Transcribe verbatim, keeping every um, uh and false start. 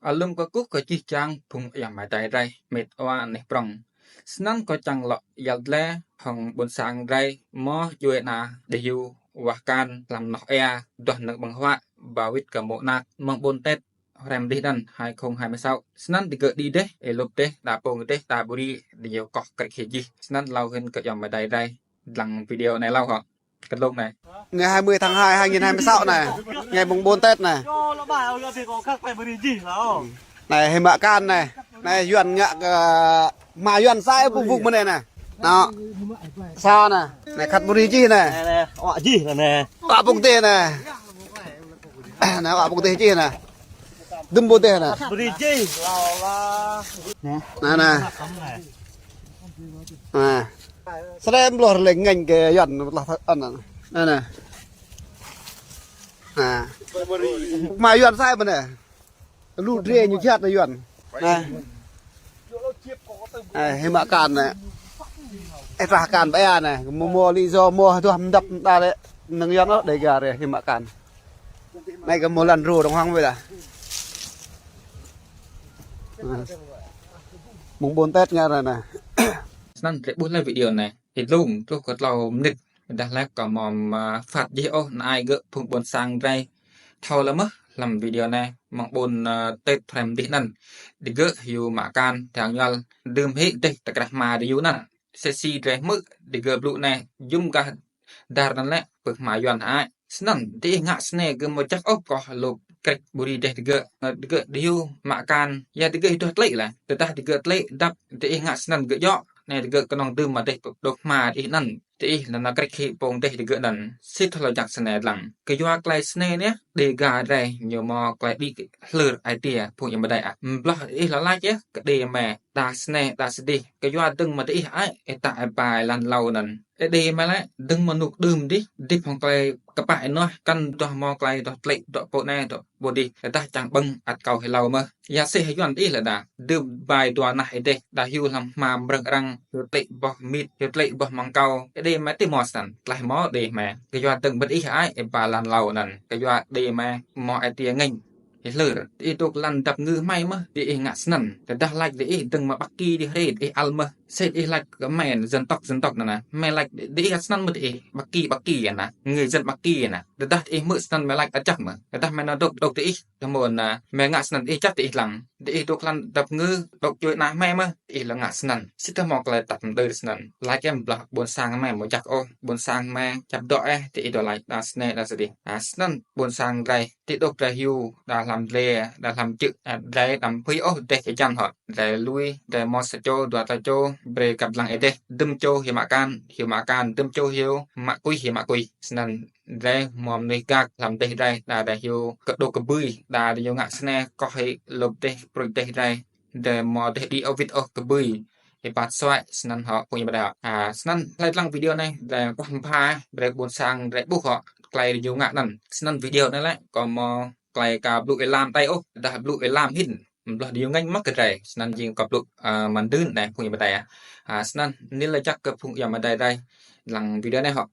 Alŭm kkuh kơ jih jang phung ayŏng amai adei drei, mĭt wa anih prŏng. Snăn kâo čiăng lŏ yăl dliê hŏng ƀuôn sang drei mâo djuê ana Đêga wah kan hlăm noh êa, duah năng ƀơ̆ng huă, ba wĭt kơ mô̆ anak mơ̆ng ƀuôn Têt hrăm dih anăn hai không hai mươi sáu. Snăn digơ̆ đĭ dih, êlŭp dih, đa pông dih, đa ƀuri, diñu koh krĕč hĕ jih. Snăn êlâo hĭn kơ ayŏng amai adei drei dlăng video anei êlâo hŏ. Kơ dlông anei. Ngày hai mươi tháng hai hai nghìn hai mươi sáu anei. Ngày mùng bốn Tết anei. Anei hĕ mă kan anei. Anei Yuăn ngă kơ hma Yuăn sa ƀuh ƀuh mơ̆ng anei anei. Nŏ. Sa anei. Anei khăt ƀuri jih anei. Anei, anei, uă jih anei. Uă pŭk dih anei. Anei uă pŭk dih jih anei. Dŭm ƀuh dih anei. Ƀuri jih. Anei, anei. Anei. Srem bloh rleng ngêñ kơ Yuăn tlah anăn. Anei, anei. Anei. Hma Yuăn sa ƀuh anei. Lu dre ñu jhat anei Yuăn. Anei. Anei, hĕ mă kan anei. Ê, trah kan ƀai anei. Mâo, mâo lý do, mâo duah mdăp đa lĕ. Năng Yuăn ôh, Đêga drei hĕ mă kan. Anei kơ mâo lăn rô dŏng hŏng wê dah. Anei. Mùng bốn Tết ngă anei anei. Snăn drei ƀuh leh video anei. Êlâo truh kơ tlâo mnĭt. Dah leh kâo amâo, a, phat jih ôh, anei gơ̆ phung ƀuôn sang drei thâo leh mơh hlăm video anei. Mơ̆ng ƀuôn, a, Têt hrăm dih anăn. Digơ̆ hiu mă kan, tang ñuăl, dưm hĕ dih ti krah hma diñu anăn. Sĭt si drei hmư̆, digơ̆ blŭ anei, jŭm gah dar anăn lĕ, pưk hma Yuăn hơăi. Snăn, diih ngă snei gơ̆ amâo jăk ôh kơ lŏ krĕč ƀuri dih digơ̆. Digơ̆ hiu mă kan, ya digơ̆ duah tlĕ leh. Tơdah digơ̆ tlĕ dăp, diih ngă snăn gơ̆ djŏ. Anei digơ̆ knŏng dưm mă dih dôk hma diih anăn. Diih lŏ nao krĕč hĕ pông dih digơ̆ anăn. Sĭt thâo lŏ jăk snei dlăng. Kyua klei snei anei, Đêga drei ñu mâo klei đĭ hlơr ai tiê phung ayŏng amai adei ah. Mbloh diih lŏ lač yơh, kơ đê mă, đa snei, đa sdih. Kyua dơ̆ng mă diih hơăi, êta êpa êlan êlâo anăn. Ê đê mă lĕ, dơ̆ng mơnuk đưm dih, dĭp hŏng klei kpă ênuah, kăn duah mâo klei duah tlĕ, dŏ pô anei, dŏ pô dih, tơdah čiăng ƀơ̆ng ăt akâo hĕ êlâo mơh. Ya sĭt hĕ Yuăn diih leh dah, dưm bai dua nah êdeh, dah hiu hlăm hma mrơ̆ng arăng, hiu tlĕ boh mĭt, hiu tlĕ boh măng kâo, ê đê mă ti mâo snăn, tlaih mâo đê mă. Kyua dơ̆ng mă diih hơăi, êpa êlan êlâo anăn, kyua đê mă mâo ai tiê ngêñ. Ih hlơr, ih dôk lăn dăp ngư hmei mơh, diih ngă snăn. Tơdah lač diih dơ̆ng mă Bắc Kỳ dih hriê, diih ăl mơh. Sĭt ih lač kơ mĕn dân tộc, dân tộc anăn. Mĕ lač diih snăn mơh diih, Bắc Kỳ, Bắc Kỳ anăn. Người dân Bắc Kỳ anăn. Tơdah diih hmư̆ snăn mĕ lač ăt jăk mơh. Tơdah mĕ nao dôk, dôk diih, tơmô anăn. Mĕ ngă snăn diih jăk diih dlăng. Diih dôk lăn dăp ngư, dôk djuê ana hmei mơh. Diih lŏ ngă snăn. Sĭt tơmô klei tăp mdơr snăn. Lač êm blah ƀuôn sang hmei amâo jăk ôh. Ƀuôn sang hmei čăp dŏ êh, diih dŏ lač đa snei đa sdih. A, snăn ƀuôn sang drei. Ti dôk drei hiu, đa hlăm dliê, đa hlăm čư̆, a, drei đăm pui ôh deh êjan hŏ. Drei lui, drei mâo sa čô, dua ta čô, brei găp dlăng êdeh, dŭm čô hiu mă kan, hiu mă kan, dŭm čô hiu mă kuih, hiu mă kuih. Snăn drei mâo mnuih gak hlăm deh drei, đa drei hiu kơ dôk kbưi, đa drei hiu ngă snei, koh hĕ lŏ deh, pruč deh drei. Drei mâo deh đĭ ôh wĭt ôh kbưi. Êbat suăi snăn hŏ phung ayŏng amai adei. A, snăn hlei dlăng video anei, drei kah mbha, drei ƀuôn sang, drei ƀuh hŏ, klei ñu ngă anăn. Snăn video anei lĕ, kâo mâo klei ka blŭ êlam tei ôh, dah blŭ êlam hĭn. Mbloh diñu ngêñ mơh kơ drei. Snăn jing kâo blŭ, a, măn dưn anei phung ayŏng amai adei. A, snăn anei lač jăk kơ phung ayŏng amai adei drei. Dlăng video anei hŏ.